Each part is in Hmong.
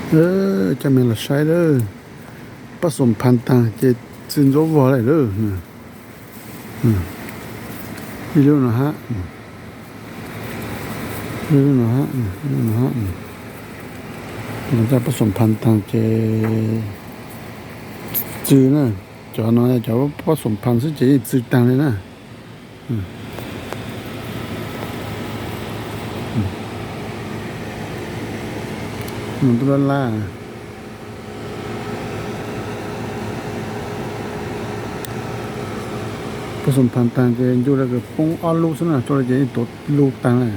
Coj me los saib lawm. Pab xoom phan taag ces txwm ntsuab vog lawm lawm. Ib lub no hab, ib lub no hab, ib lub no hab. Coj pab xoom phan taag ces txwm na, cov no cov pab xoom phan xwb ces yeej txwm taag li na. Mus tuaj laj laj. Pab xoom phan taag ces ncu le kws poob ob lub xwb na, tuaj le ces yeej tuav lub taag na.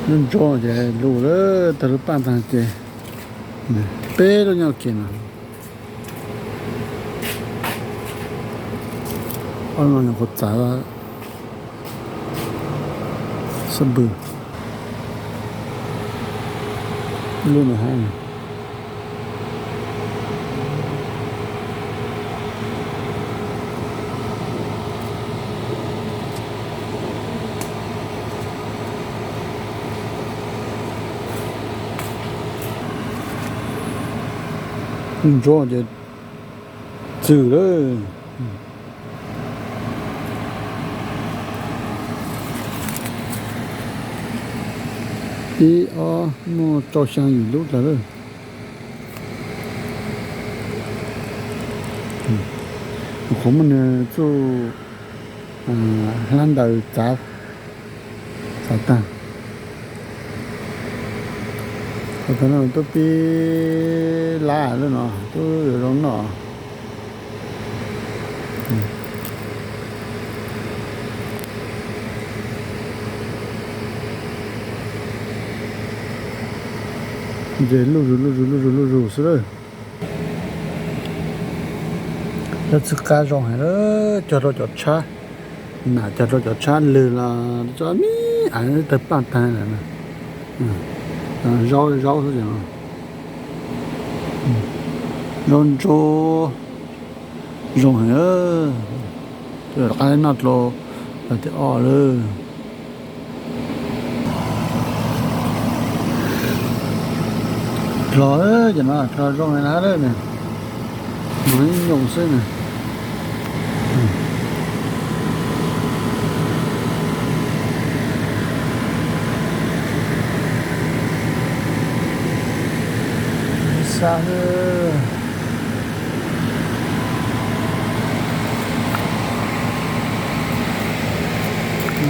Lub ntsuab ces lug lawm, tag lub paj taag ces peb lub nyob ke no. Ob no nyuam qhuav txav xab pwg. Lub no hab. Ntsuab ces txwm lawm. Ib ob muaj rau xyaa yim lub dlawg lawm. Qhov muaj nws txuj hlab ntaws txav, txav taag. Thaum no tub pib lab lub no tub yuav zoo noj. Ces luj zus luj zus luj zus luj zus xwb lawm. Cov txwv qab zoo heev lawm, cog rau cov tshab, nam cog rau cov tshab lwg los tso me ais tawg paj taag lawm. Zaub zaub xwb ces no. Zaub ntsuab zoo heev. Rov qab noj dlua los tias ob lawm. Dlua ces no dlua zoo heev lawm na. Nws ib nyoos xwb na. Xa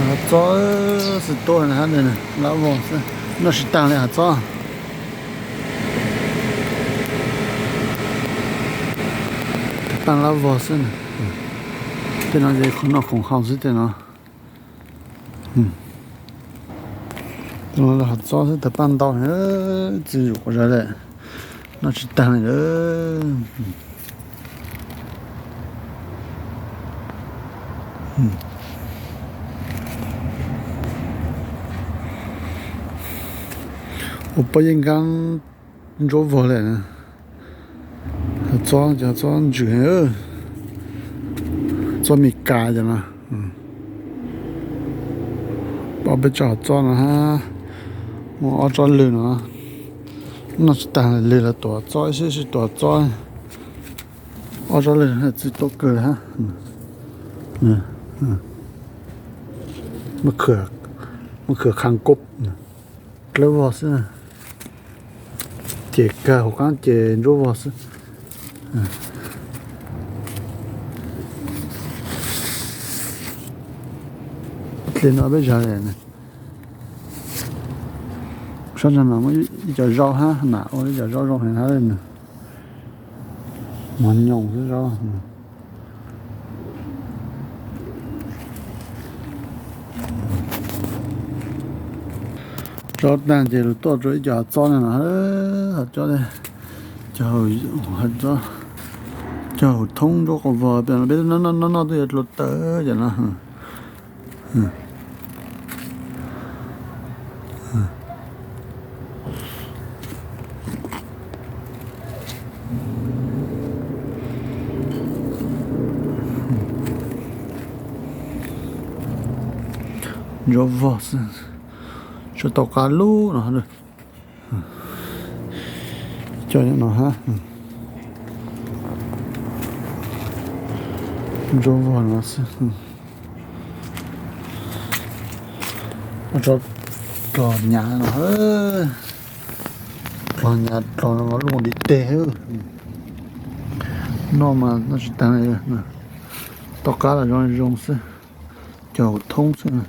hav txob xwb tuaj hab, lab vog xwb, noj tsis taag li hav txob. Tawg paj lab vog xwb na. Tej no ces qhov noj khoom haus xwb tej no. Tej no hav txob xwb, tawg paj ntau, txwv zuj zus zog lawm, noj tsis taag li lawm. Ua pob yeeb nkaab ntsuab vog lawm. Hav txob ces hav txob ntsws heev, txob Meskas ces no. Pom peb tsob hav txob no hab, muaj ob tsob lwg no, noj tsis taag lwg los tuav txob, sib sib tuav txob. Ob tsob lwg txwv tuaj kawg hab. Maj khwv qha nkaub, dlawb vog xwb. Ces kag hauv qaab ces ntsuab vog xwb. Dlej no peb zag, sab nraag no muaj ib co zaub hab, nam ua ib co zaub zoo heev hab na. Mos nyoos xwb zaub. Tsob tag ces lug tuaj rua ib co hav txob no no, hav txob, cog haum thoob nruab qua vog, peb noj noj noj tuaj yuav dlua tawv cov no. Ntsuab vog xwb, tsuas tau qab lub no. Cov no hab, ntsuab vog no xwb. Ua tso dlog nyav no, dlog nyav dlog no lub ntiv teg. Noj mas noj tsis taag, toj qab los zoo zoo xwb, cog haum thoob xwb.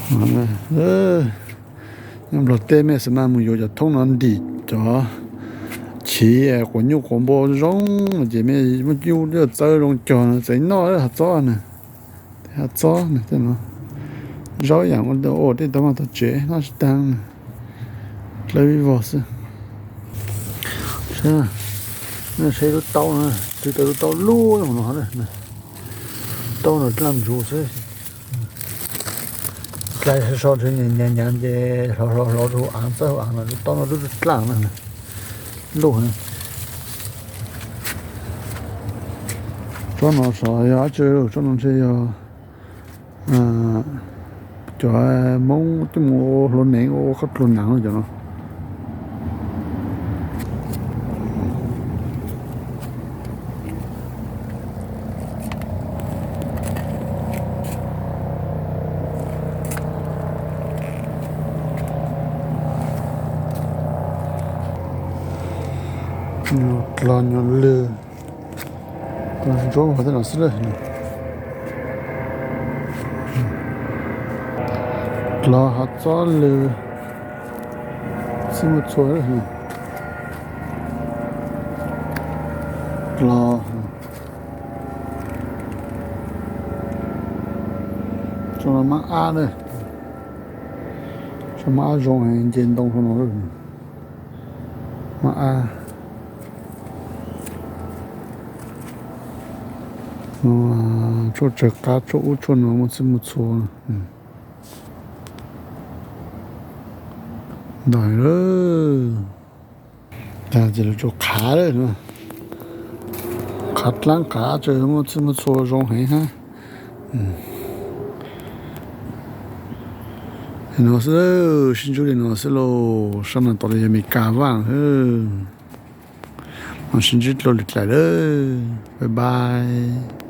Nyob Nplog teb mej xav mas mus yuav cov thoob no ntim cov chiv quas nyuj quas npua zoo, ces mej muab cub txawb zoo cog no txawv noj hav txob na. Hav txob no, zaub yaam ua tej tau maj tau tsev noj tsis taag, dlawb vij vog xwb. Saib lub taub no, tw tau lub taub lub no, taub no dlaaj ntsuv xwb. Dlai so so nyav nyav ces hlo hlo hlo rua huv aav, txawb huv aav no, lub taub no lub dlaaj na. Luj, tsob no xyov yog dab tsi, tsob no ntshe yog cov Moob coj mus ua hluav neev, ua khaub dluag naav no cov no. Nyuas dlog nyuas lwg, ntsuab vog tej no xwb lawm. Dlog hav txob lwg, txhij muaj txhua, dlog. Tsob no mab ab na, tsob mab ab zoo heev, nce ntoo rau no. Mab ab, tshuaj tsawg qab, tshuaj ub tshuaj no muaj txhij muaj txhua. Ntau heev lawm. Tag ces lawv tsuas qhav lawm, qhav dlaab qhav tsaws muaj txhij muaj txhua zoo heev hab. No xwb, sib ntsib li no xwb lauj, sab no tod yog Amelikas Vaj. Mam sib ntsib dlua lwm daim lawm, bye bye.